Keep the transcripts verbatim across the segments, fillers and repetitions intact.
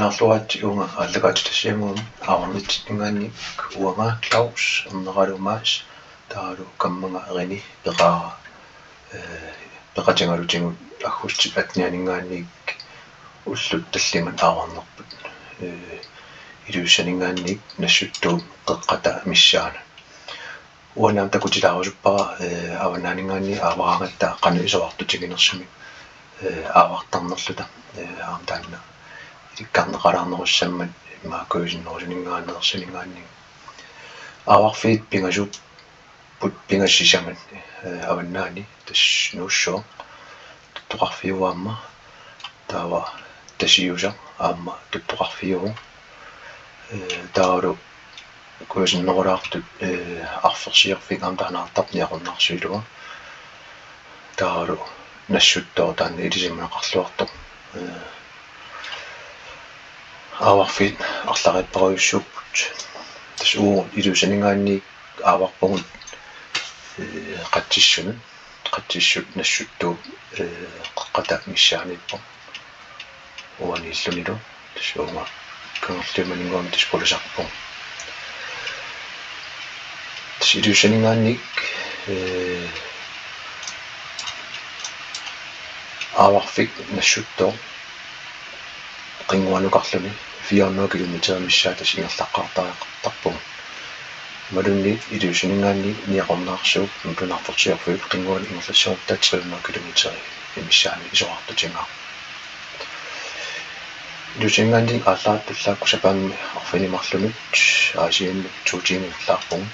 Naluara uunga aallakaatitassiamut aavarnitsinninngaanniit uanga Claus, erneralu Mads, taavalu kammaga René peqaara, ee, peqatigalutigut aggustip attenianinngaanniit ullut tallimat aavarnerput, ee, Ilulissaninngaanniit Nassuttuup qeqqata missaani. Uanga aamma takutilaarusuppara, ee, avannaaninngaanniit aavaraangatta qanoq isorartutiginersumik, ee, aavartarnerluta, ee, aamma taanna ilikkarneqalaarnerussammat immaqa kuisinnerusuninngaanneersuninngaanniit. Aavarfiit pingasuupput, pingasut sisamat, ee, avannaani tassa Nuussuaq tuttoqarfiuvoq aamma, taava Tasiusaq aamma tuttoqarfiuvoq. Ee, taavalu kuisinnerulaartut, ee, Arfersiorfik aamma taanna Naartarp niaqornaarsuilua. Taavalu Nassuttooq taanna ilisimaneqarluartoq. Ee, aavarfiit arlariipparujussuupput. Tassa uagut Ilulissaninngaanniit aavarpugut, ee, Qatsissunut. Qatsissut Nassuttuup, ee, qeqqata missaaniippoq. Uaniillunilu tassa uunga kangerliumaninnguamik tassa pulasarpugut. Tassa Ilulissaninngaanniit, ee, aavarfik Nassuttooq qinnguanukarluni fire hundrede kilometer missaa tassa ingerlaqqaartariaqartarpugut. Imaluunniit Ilulissaninngaanniit niaqornaarsuup nunarportiorfiup qinnguanut ingerlassagutsigu tre hundrede kilometer missaani isorartutigaaq. Ilulissaninngaanniit aallaat tullaakkut sapaammi arfineq-marlunut Aasiannut to tiimit ingerlaarpugut.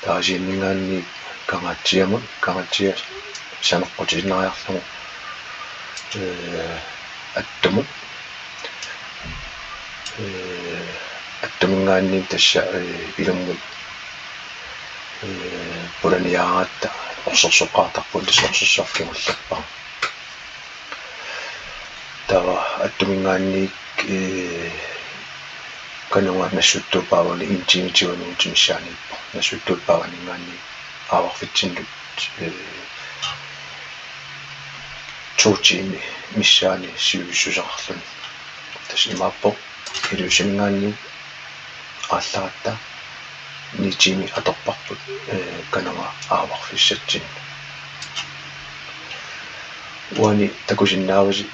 Taava Aasianninngaanniit Kangaatsiamut, Kangaatsiaq saneqqutiinnariarlugu, ee, Attumut. Ee, Attuminngaanniit tassa, ee, ilummut, ee, pulaniaratta orsersoqqaartarpugut, tassa orsersorfiup kingullerpaaq. Taava Attuminngaanniit, ee, kanunga Nassuttuup paavani en time tyve minutsit missaaniippoq. Nassuttuup paavaninngaanniit aavarfitsinnut, ee, to tiimit missaani sivisussuseqarluni. Tassa imaappoq Ilulissaninngaanniit aallaratta ni tiimit atorparput, ee, kanunga aavarfissatsinnut. Uani takusinnaavasi,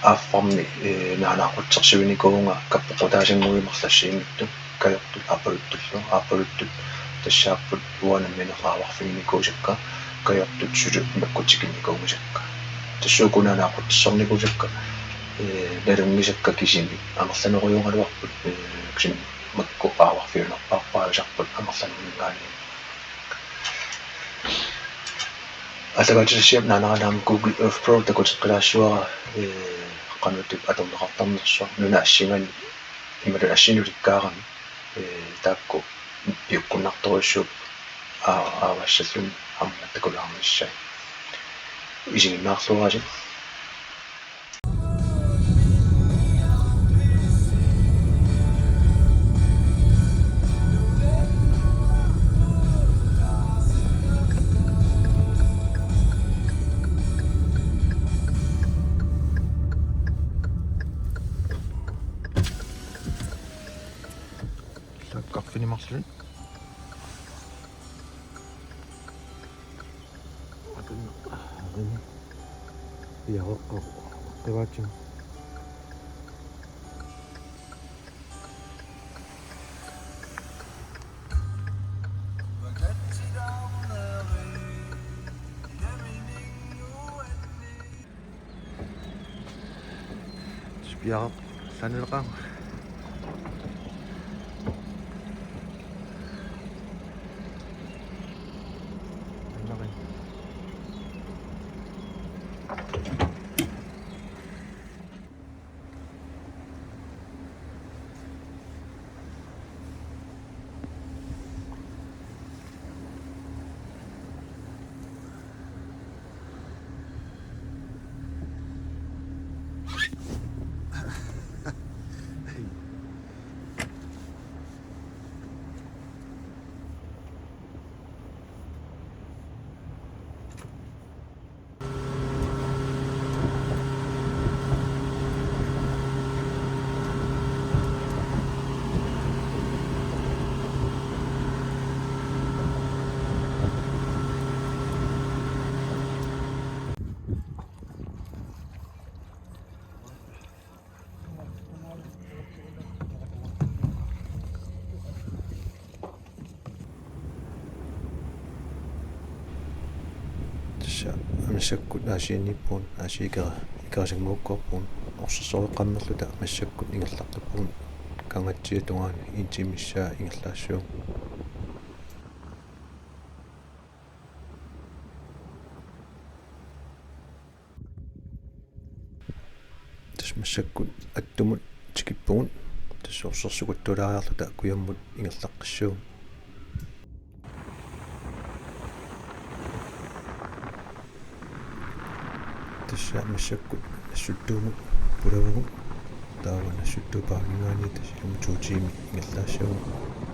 aaffarmi, ee, naanaaqqutsersuinikuuvunga Kappoqqutaasannguit marlassiinngitsut, Kajortut Aappaluttullu. Aappaluttut tassaapput uanga nammineq aavarfiginikuusakka, Kajortut suli nakkutiginnikuunngisakka. Tassa uku naanaaqqutsersornikuusakka, ee, nalunngisakka kisimi amerlanerujuugaluarput, ee, kisianni makku aavarfiunerpaarpaajusarput amerlanerminngaanniit. Aallakaatitassiap naanera aamma Google Earth Pro takuteqqilaassavara, ee, qanoq ittup atorneqartarnersoq nunap assinganik imaluunniit assinik ulikkaarami, ee, taakku piukkunnartorujussuupput, aa-, aavassalluni aamma takulaarnissaat. Isiginnaarluarisi. Sakkarfinimarluni. Atunna. Atunna. Piareqqaarpoq. Qivaatsinga. Spiaaq sanileqaaq. Annarin. Massakkut Aasianniippugut, Aasiaat ikera-, ikerasannguakkoorpugut, orsersoreqqammerluta massakkut ingerlaqqippugut, Kangatsiap tungaanut en timemissaa ingerlaassaagut. Tassa massakkut Attumut tikippugut, tassa orsersukattuulaariarluta kujammut ingerlaqqissaagut. Tassa massakkut Nassuttuumut pulavugut, taava Nassuttuup paavaninngaanniit tassa ilumut to tiimit ingerlaassaagut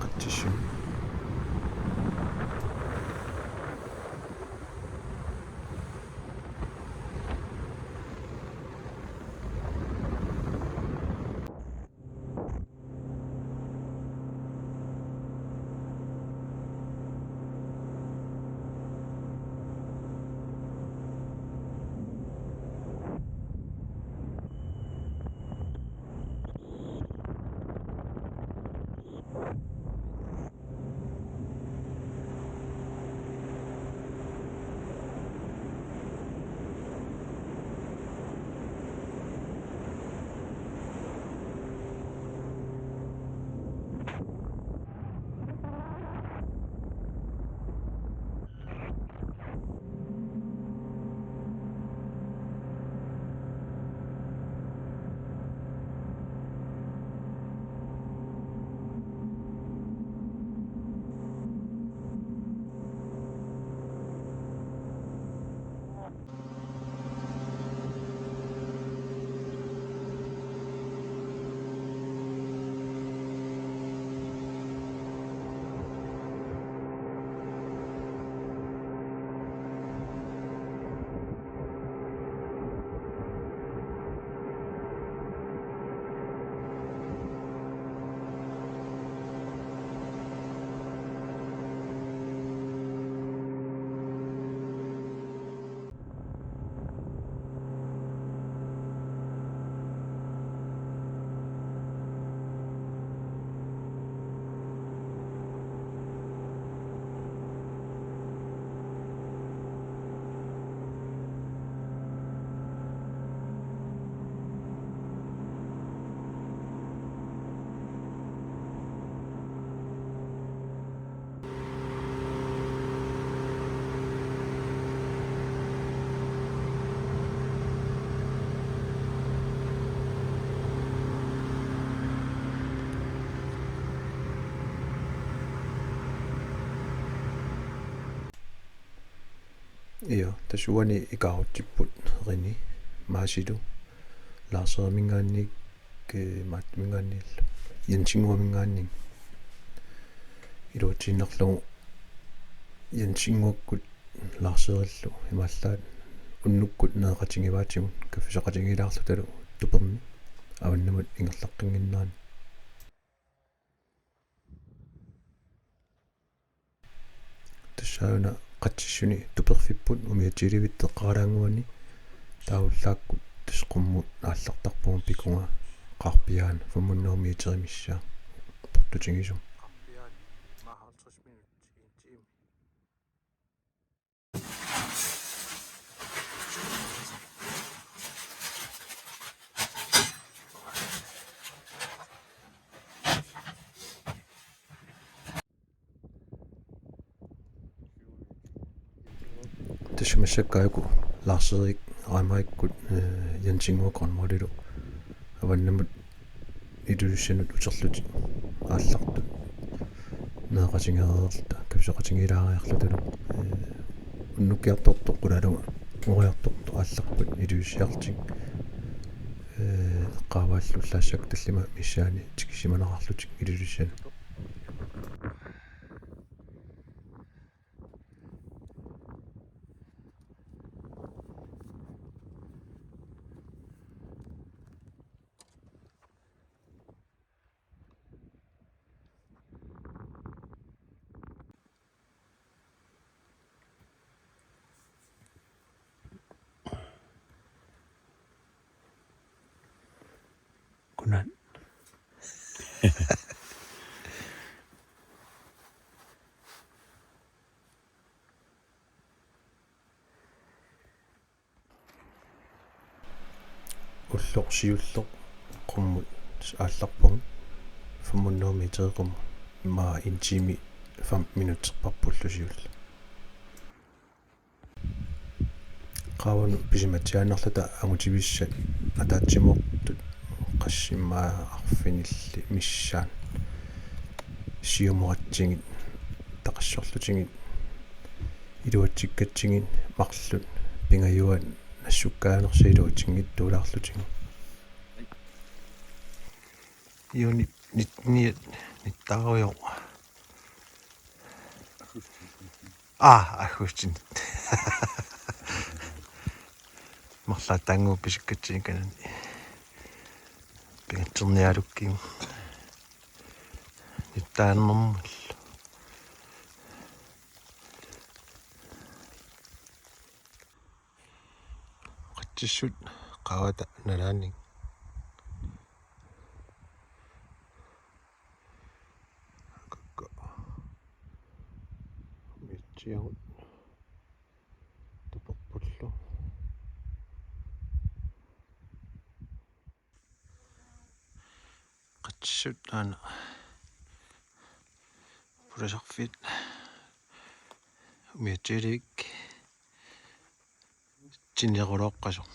Qatsissuni. Io, tassa uani ikaarutsipput René Maasilu, Laarseriminngaanniit, eh, Maattuminngaanniillu, Jensinnguaminngaanniit iluatsiinnarlugu Jensinnguakkut Laarserillu imaallaat unnukkut nereqatigivaatigut kaffisoqatigiilaarlutalu tupermi avannamut ingerlaqqinnginnerani. Tassaana Qatsissuni tuperfipput umiatsialivitta eqqaalaannguani, taava ullaakkut tassa qummut aallartarpugut Pikunga Qaarpiaani femhundrede meterimissaa portutigisumik. Tassa massakkut aajuku Laarserik Reimarikkut, eh, Jensinnguakkut Grønvoldilu avannamut Ilulissanut uterlutik aallartut nereqatigeereerluta kaffisoqatigiilaariarlutalu, eh, unnukkiartortoq qulaalunnguariartortoq aallarput Ilulissartik, eh, eqqaavaallu ullaassakka tallimat missaanni tikissimanerarlutik Ilulissanut. Godnat. Siulleq qummut aallarpunga, femhundrede meter qummut, immaqa en time fem minutterparpullu siulleq. Qaavanut pisimatsiaannarluta angutivissat ataatsimoortut, qassit immaqa arfinillit missaat siumuratsigit, taqassorlutigit, iluatsikkatsigit marluk pingajuat nassukkaanersut iluatsinngitsuulaarlutigit. Juni nitten nioghalvfjerds. Aa, aggustimi. Marluk taanna pisikkatsigikkannani. Pingatsernialukkigu. Nittaanermullu. Qatsissut qaavata nalaanni. Kakka. Mitsiagut. Tuperpullu. Qatsissut aana. Pulasarfiit. Umiatsialiik. Tinnequlooqqasoq.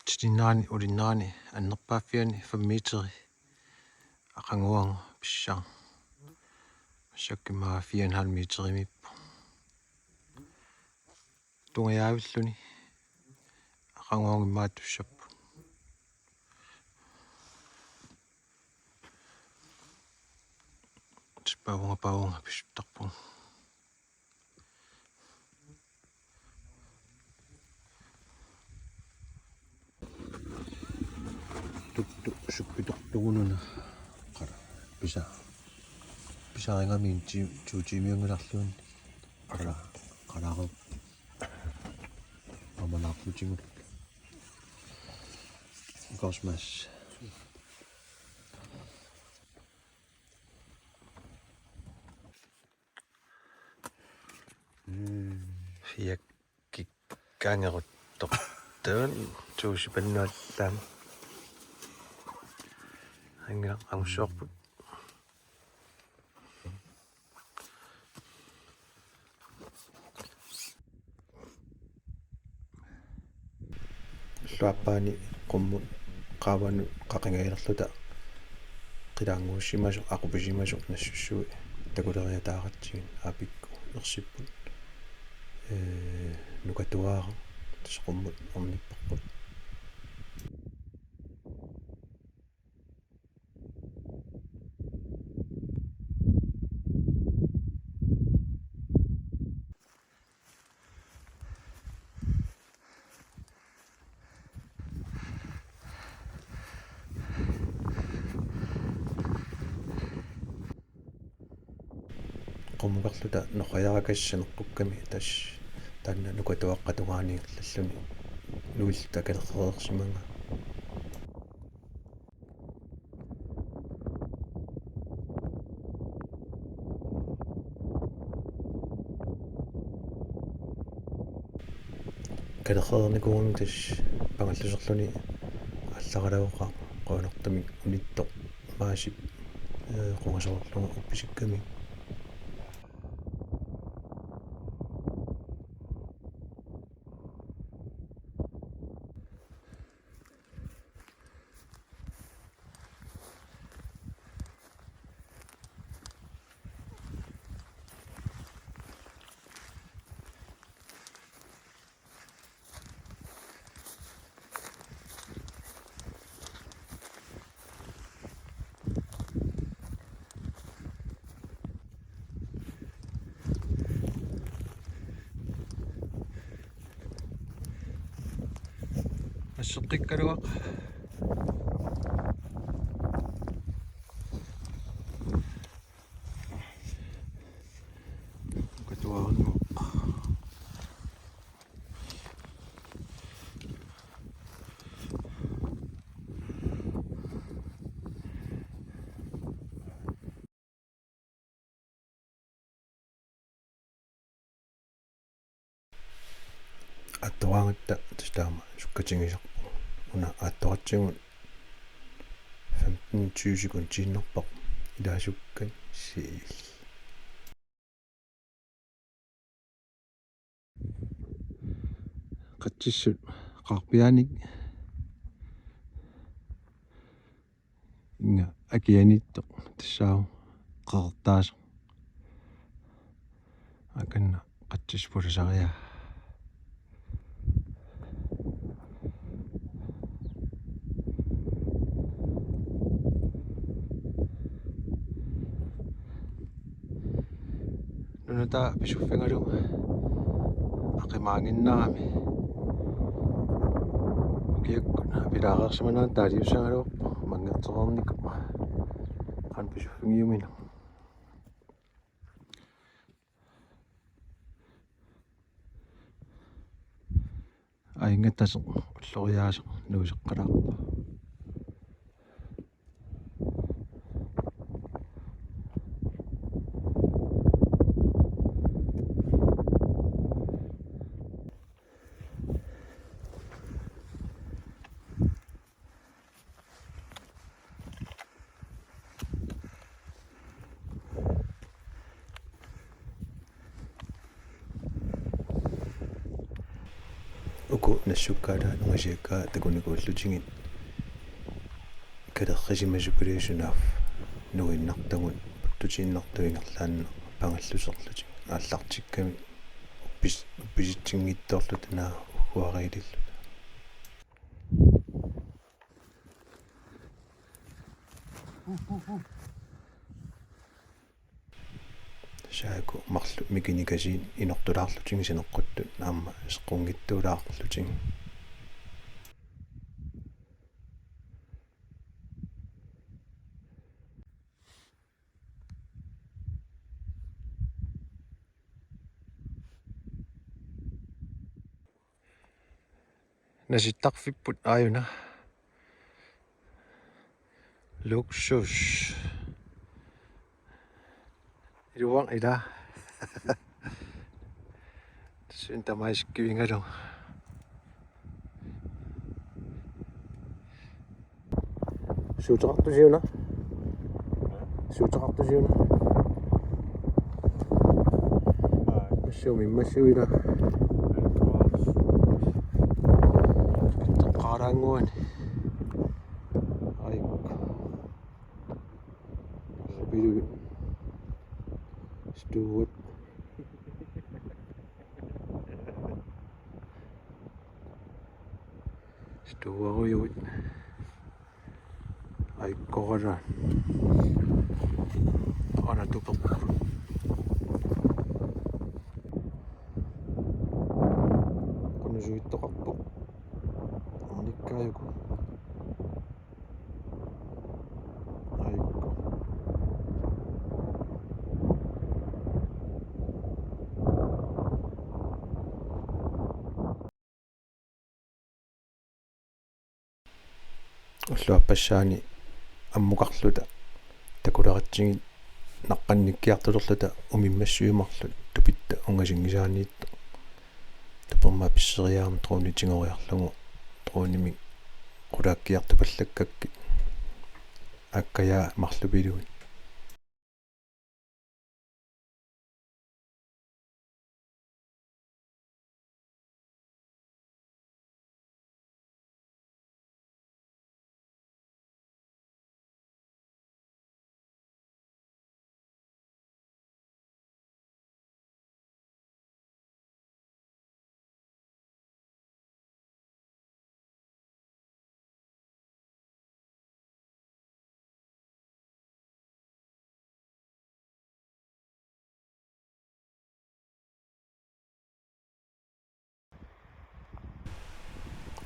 Titinnaani, ulinnaani, annerpaaffiani fem meteri. Aqaguagu pissaaq. Massakkut immaqa fire en halv meterimiippoq. Tungajaavilluni. Aqaguagu immaqa tussapput. Tipaavunga paavunga pisuttarpunga. Tuttu sukkitortugununa. Qara. Pisa. Pisarigami ti-, to tiimiunngilarluunniit. Qara. Qararu. Amalaarlutigullu. Kosmas. Mm. Fiakkikkaangeruttortuun tuusipannuallaam. Anngilaq angussuarput. Illuapaani qummut qaavanut qaqingajalerluta qilaannguussimasoq, aqupisimasoq nassussui takuleriataaqatsigit aapikkut ersipput, ee, nukatuaaraq, tassa qummut ornipparput. Qummukarluta norrajarakassaneqqukkami tassa taanna nukatuaqqat tungaaniillalluni nuilluta kalerreersimagaa. Kalerreernikuugami tassa pangalluserluni aallaralavoq, qujanartumik unittoq Maasip, ee, qungasoorlugu uppisikkami. Asseqqikkaluaq. Katuaannguaq. Toraangutta tassa taama sukkatigisarpoq. Una aattoratsigu femten tyve sekundit tiinnarpara ilaasukkat sii. Qatsissut qaarpiaanik inga akianiittoq tassaavoq qeqertaasoq. Akanna qatsissut pulasariaa. Nunataa pisuffigalugu aqimaaginnarami. Ukiakkut apilaareersimaneranni taaliussagaluarpoq manngertereernikoq qanoq pisuffigiuminera. Aingatasoq ulloriaasoq nuiseqqalaarpoq. Uku nassukkaat ungasiakkaat takunikuullutigit kalerrisimasukuluit sunaaffa nuinnartagut puttutiinnartut ingerlaannaq pangalluserlutik aallartikkamik uppis-, uppisitsinngitsoorluta naak ugguariililluta. Saaku marluk mikinikasiit inortulaarlutigit sineqquttut aamma seqqunngitsuulaarlutigit. Nasittarfipput aajuna. Luksus. Iluaq ila. Tassa tamaat isikkivigalugu. Suuteqartusiuna. Suuteqartusiuna. Massaumi, massaui ila. Teqqaaraannguani. Ai. Bilu. Stuart. Stuarujuit. Aikkorala. Ana tuperput. Qunusuittoqarpoq. Ornikkaajuku. Aikko. Ulluappassaani ammukarluta takularatsigit naqqannikkiartulerluta umimmassuit marluk tupitta ungasinngisaaniittoq. Tuperma pisseriarmat dronit tigoriarlugu dronimik qulaakkiartupallakkakkit aakkajaa marlupiluit.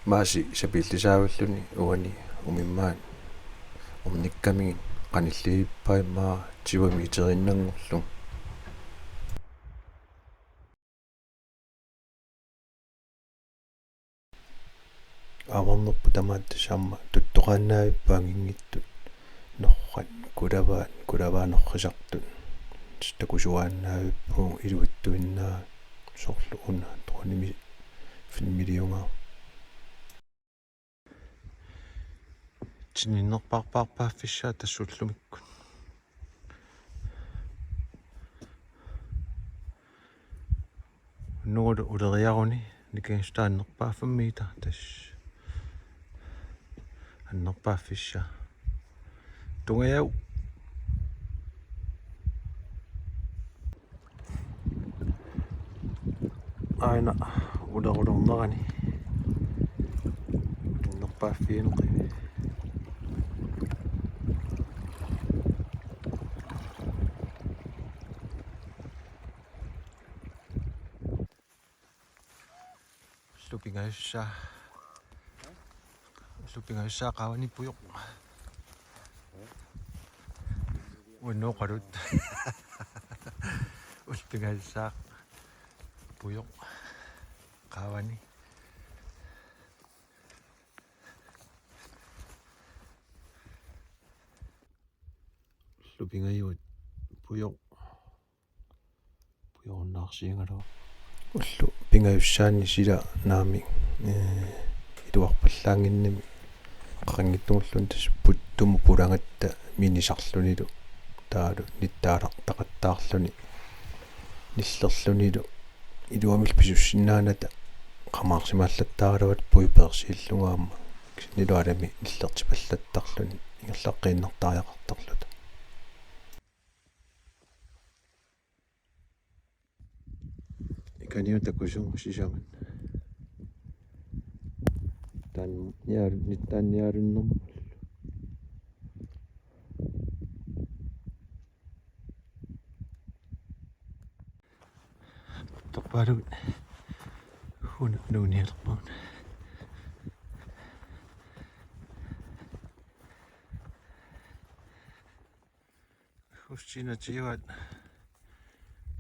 Maasi sapiillisaavilluni uani umimmaat ornikkamigit qanilliippai immaqa tyve meteriinnanngorlugu. Avarnerput tamaat tassa aamma tuttoqaannaavippoq anginngitsut norrat kulavaat, kulavaat norrisartut. Takusuaannaavippoq iluitsuinnaa soorlu una dronimi filmiliunga. Tininnerpaarpaarpaaffissaa tassa ullumikkut. Nuulu uleriaruni nikingassutaq annerpaaffimmiita tassa. Annerpaaffissaa. Tungajavu. Aana ulerulornerani. Annerpaaffiineqi. Ullut pingajussaat. Ullut pingajussaat qaavani pujoq. Uannut oqaluttut. Ullut pingajussaat pujoq qaavani. Ullut pingajuat pujoq. Pujorunnaarsigaluaq. Ullut pingajussaanni sila naamik, ee, iluarpallaannginnami qaqinngitsunnguulluunniit tassa puttumut pulagatta minisarlunilu taavalu nittaalartaqattaarluni nillerlunilu iluamik pisussinnaanata qamaarsimaallattaaraluarluta puipeersiillungaamma kisiannilu alami nillertipallattarluni ingerlaqqiinnartariaqartarluta. Ikaniuta takusunga sisamat. Taanna nialu-, nittaannialunnermut. Torpaalu una nuunialerpagut. Ussina tiuat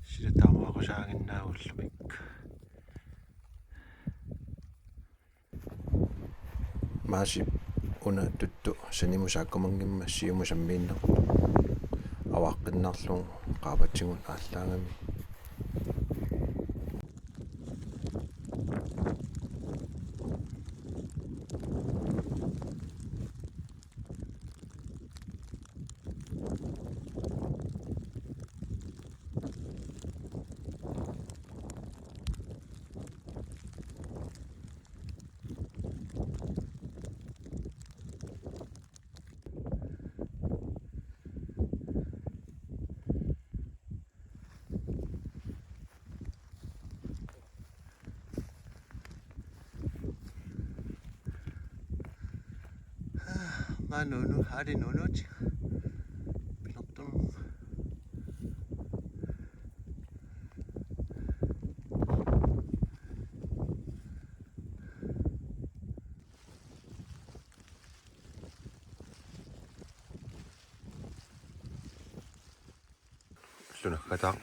sila taamaaqusaaginnaavullumik. Maasip una tuttu sanimut saakkumanngimmat siumut sammiinnartoq avaaqqinnaarlugu qaavatigut aallaagami. Maa nunu, hari nunu ti. Pilertum. Ulloq naggataaq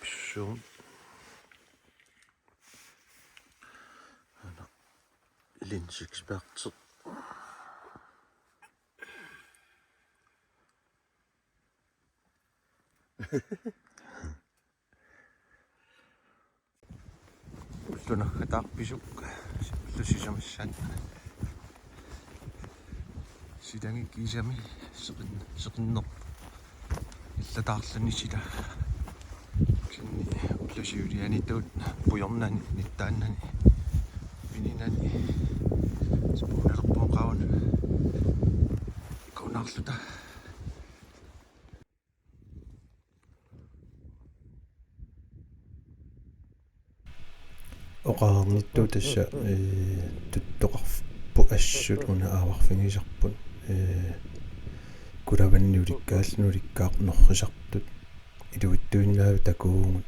pissuum. Ana linseeksperti. Ulloq naggataaq pisuk, ullut sisamassaat. Silagik kiisami seqin-, seqinneq. Illataarluni sila. Kisianni ullut siulianitut pujornani, nittaannani. Pininani. Sipuunalerpuun qaavani. Kunaarluta. Oqarnittut tassa, ee, tuttoqarput assut una aavarfigisarput, ee, kulavanni ulikkaalluni ulikkaarput norrisartut iluitsuinnaavik takuuvugut.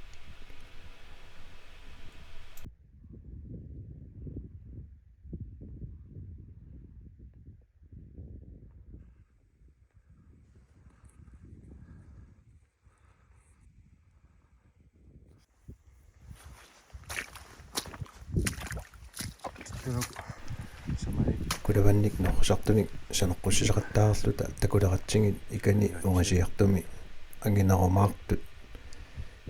Kulavannik norrisartunik saneqqussisaqattaarluta takuleratsigit ikani ungasiartumi anginerumaartut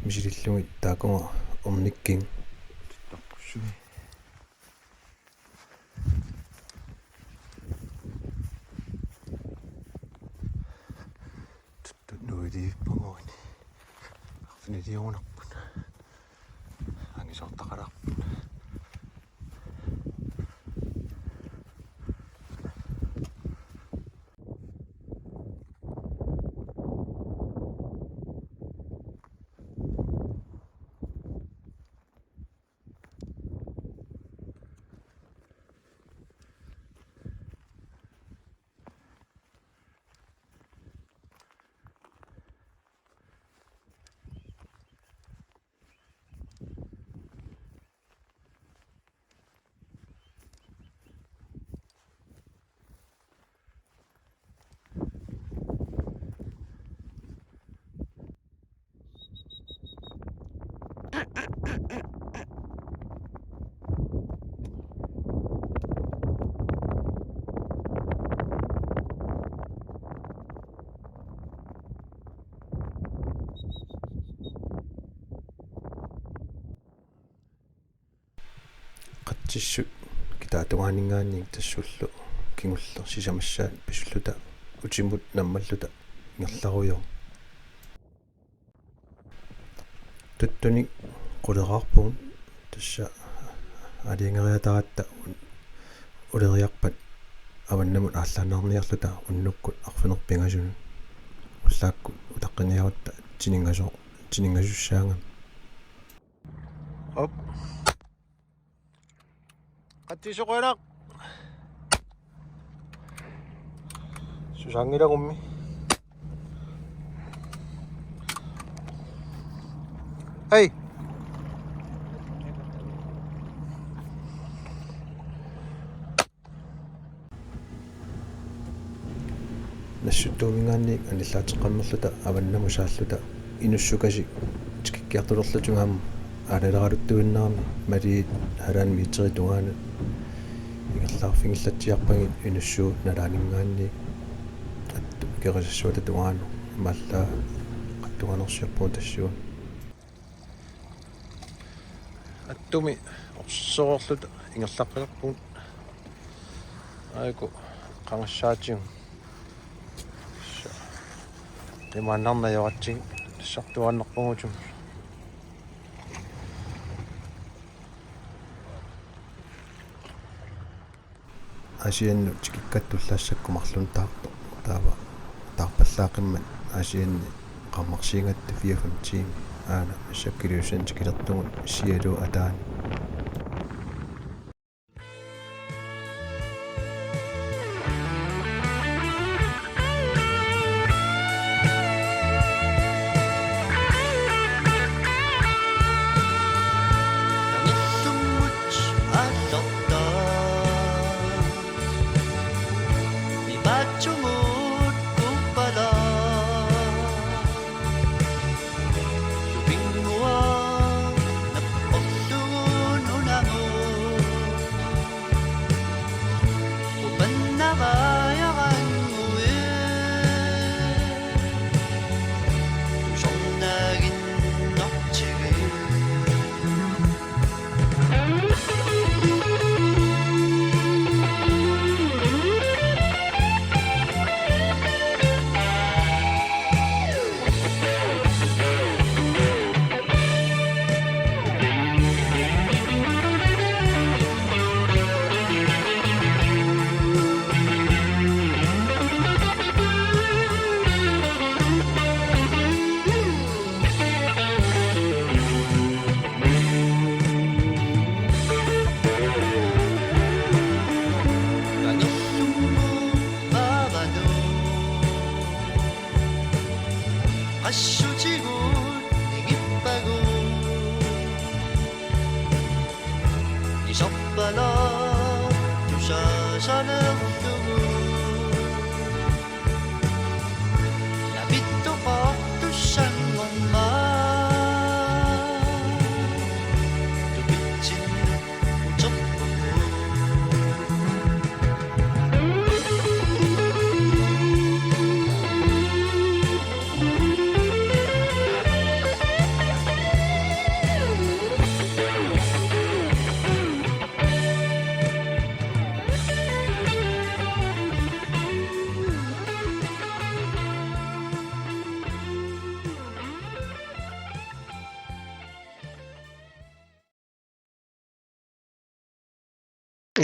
misilillugit taakunga ornikking. Tiippaguani. Arfiniliorunarput. Angisoortaqalaarput. Qatsissut kitaatungaaninngaanniit tassullu kingulleq sisamassaat pisulluta utimut nammalluta ingerlarujoq. Tuttunik quleraarpugut, tassa aalajangeriataaratta uleriarpat avannamut aallaannarniarluta unnukkut arfineq-pingasunut ullaakkut utaqqiniarutta tiningaso-, tiningasussaagami. Op. Qatsissut qujanaq. Susaanngilagummi. Hej. Nassuttuuminngaanniit anillaateqqammerluta avannamut saalluta inussukasik tikikkiartulerluta tungaanut aalaleraluttuinnarami maliit halvanden meteri tungaanut ingerlaarfigillatsiarpagit inussuup nalaaninngaanniit Attup Kerisassuata tungaanut. Imaallaat qattunganersiorpugut tassuuna. Attumi orsorluta ingerlaqqisarpugut. Aajuku qangassaatigut. Imaannarnajoratsigit tassartuaannarpugut. Aasiannut tikikkatta ullaassakkut marlunnik taartoq. Taava taarpallaaqimmat Aasianni qarmarsiigatta fire-fem tiimit. Aana massakkut Ilulissani tikilertugut sialuup ataani. Qassutigut nigippagut isorpalaartussaasalerlugu. Navittoqartussanngormat tupitsinnut uterpugut.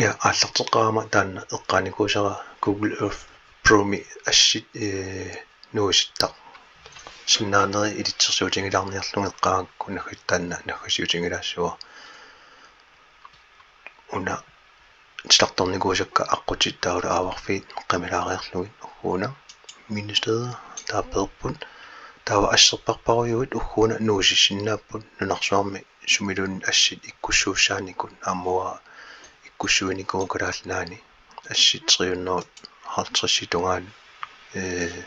Ja, aallarteqqaarama taanna eqqaanikuusara Google Earth Pro-mi assit, ee, nuisittaq. Sinnaaneri ilitsersuutigilaarniarlugit eqqaagakku naggat-, taanna naggasiutigilaassavara. Una titartornikuusakka aqqutit taavalu aavarfiit qamilaariarlugit ugguuna mindesteder taava peerput. Taava asserparparujuit ugguuna nuisissinnaapput nunarsuarmi sumiluunniit assit ikkussuussaanikut aamma uanga ikkussuinikuuvoq Kalaallit Nunaanni assit tre hundrede halvtreds tungaanut, ee,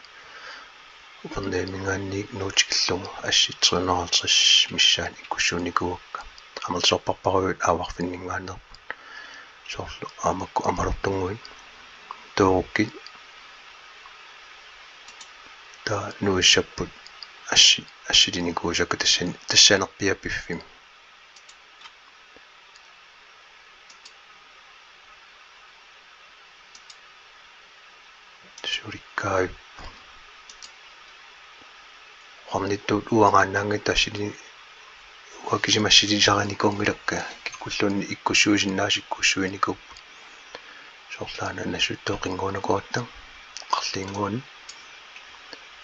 Upernavimminngaanniit Nuuk tikillugu assit tre hundrede halvtreds missaanni ikkussuinikuuakka. Amerlasoorparparujuit aavarfinninngaanneerput. Soorlu aamakku Amerlortunnguit, Toorukkit, taava nuissapput assi-, assilinikuusakka tassan-, tassanerpiaq piffimmi. Sulikkaavippoq. Oqarnittut uangaannaanngitsoq assili-, uanga kisima assilisarinikuunngilakka, kikkulluunniit ikkussuisinnaasut ikkussuinikuupput. Soorlu aana Nassuttuup qinnguunakuugatta, qarliinnguunik.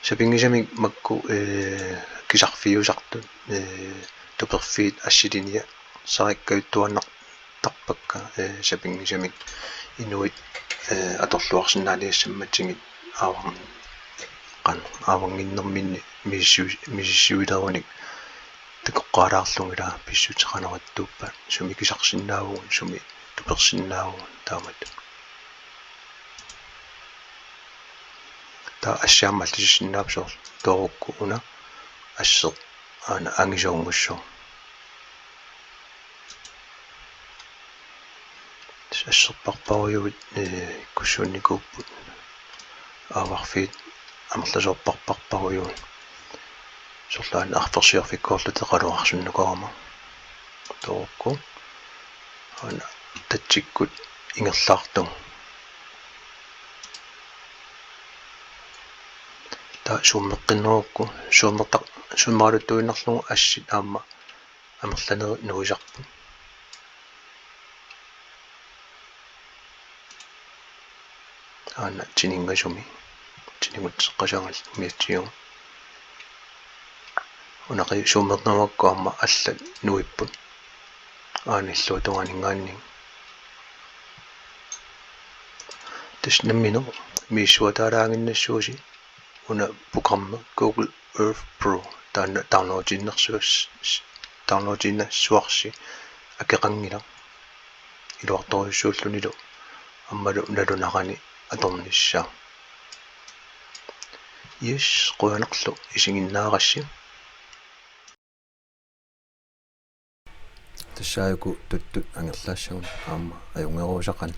Sapinngisamik makku, ee, kisarfiusartut, ee, tuperfiit assiliniarsarikkajuttuaannartarpakka, ee, sapinngisamik inuit, ee, atorluarsinnaaniassammatsigit aavarn-, qan-, aavannginnerminni misissu-, misissuilerunik takoqqaalaarlugit ilaa pissutsit qanoq ittuuppat, sumi kisarsinnaavugut, sumi tupersinnaavugut taamatut. Taava assit aamma allisissinnaavagut soorlu Toorukku una asseq aana angisuunngussaaq. Tassa asserparparujuit, ee, ikkussuinnikuupput. Aavarfiit amerlasoorparparujuit. Soorlu aana arfersiorfikkoorluta eqaluarsunnukarama. Toorukku. Aana tatsikkut ingerlaartugut. Taava zoomeqqinnerukku, zoomerta-, zoomeraluttuinnarlugu assit aamma amerlanerit nuisarput. Aana tiningasumi, tinigutseqqasaangallu umiatsiagut. Una qi-, zoomerneruakku aamma allat nuipput. Aana illuatungaaninngaanniit. Tassa nammineq misissuataalaaginnassuusi una programmi Google Earth Pro taanna downloadiinnassuas-, downloadiinnassuarsi akeqanngilaq. Iluartorujussuullunilu aammalu nalunarani atornissaa. Yes, qujanarlu isiginnaarassi. Tassaajuku tuttut angerlaassagut aamma ajunngeruusaqaat.